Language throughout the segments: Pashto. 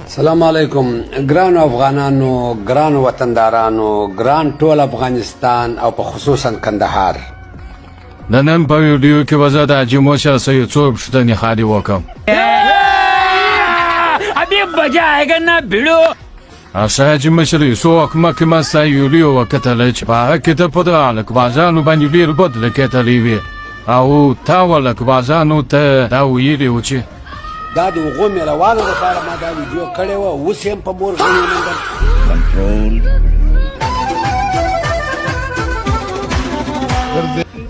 سلام علیکم ګرانو افغانانو، ګرانو وطندارانو، ګران ټول افغانستان او په خصوصا کندهار. د نن په ویډیو کې به زه د حاجي مشر سره یو څو پوښتنې خالي وکړم. ابي مزه آئے گا نا بھیڑو. ښه حاجي مشر، یو څو وخت مخکې ما ستا ویډیو وکتله چې په هغه کې ته په د هلکبازانو باندې ډېر بد لګېدلی وې او تا هلکبازانو ته دا ویلي و چې دا د هغو مېلهوالو لپاره ما دا ویډیو کړې وه، اوس یې هم په مور غني ومنډم،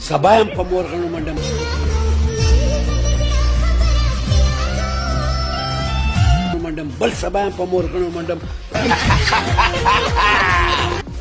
سبا یې هم په مور غني ومنډم، بل سبا یې هم په مور غني ومنډم.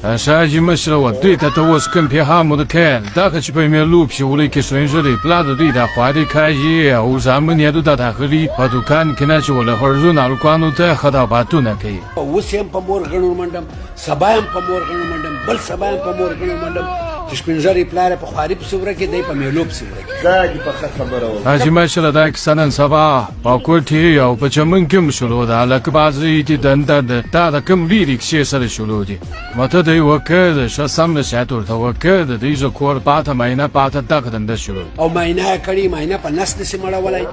ښه حاجي مشره، وه دوی ته ته اوس کوم پیغام ورکوې؟ دغه چې په مېلو پسې ورکې سپین پلار د دوی دا خواري کاږي او زامن یې دلته داخلي په دوکان کې نه چې له ښځو هلکانو ته خدماتونه کوي. اوس یې هم په مور غني ومنډم، سبا یې هم په مور غني ومنډم، بل سبا یې هم په مور غني ومنډم، چې سپین ږیری پلار یې په خواري پسې ورکې، دی په مېلو پسې ورکې. دا دې پخه خبره وکړه. حاجي مشره، دا کیسه نن سبا په کوټې او په چمن کې هم شروع ده. هلکبازۍ دي دنده ده، دا د کوم ډېرې کیسې سره شروع دي. مته دی وکړ ښه سم نصیحت ورته وکړ، د دوی زه کور پاته معاینه پاته دغه دنده شروع. او معاینه یې کړې، معاینه په نس نشي مړولی،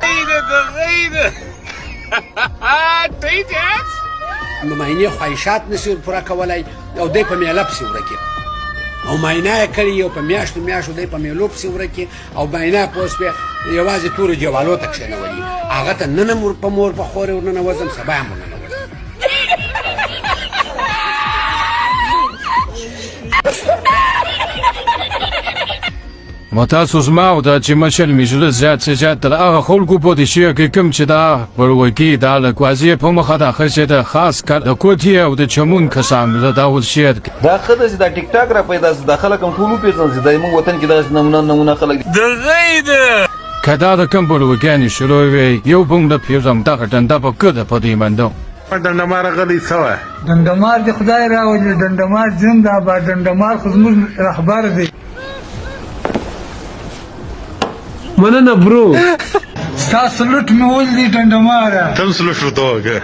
نو معاینې خواهشات نشي پوره کولی او دی په میله پسې ورکې. او معاینه یې کړې او په میاشتو میاشتو دی په میلو پسې ورکې او معاینه پوه شوې یوازې تورو جوالو ته کښېنولي. هغه ته نن هم په مور په خور یې ورننوځم، سبا هم ورننوځم. نو تاسو زما او د چې مشر مې زړه زیات څه زیات تر هغه خلکو پورې شیئر کړئ کوم چې دا بړوکي دا لکوازې په مخه دا ښځې ده، خاص کر د کوټې او د چمون کسان زه دا اوس شیئر کړئ. دا ښه ده چې دا ټیک ټاک را پیدا شو، دا خلک هم ټول وپېژنل چې دا زموږ وطن کې دغسې نمونه نمونه خلک دي. که دا د کوم بړوکیانې شروع وي، یو بم نه پرېږدم، دغه ډنډه به کده په دوی منډم. ډنډمار غلی څه وایې؟ ډنډمار دې خدای راولي، ډنډمار زنده باد، ډنډمار خو زموږ رهبر دی. مننه برو. ستا سلوټ مې ولید ډنډماره. تم سلوټ ورته وکړه.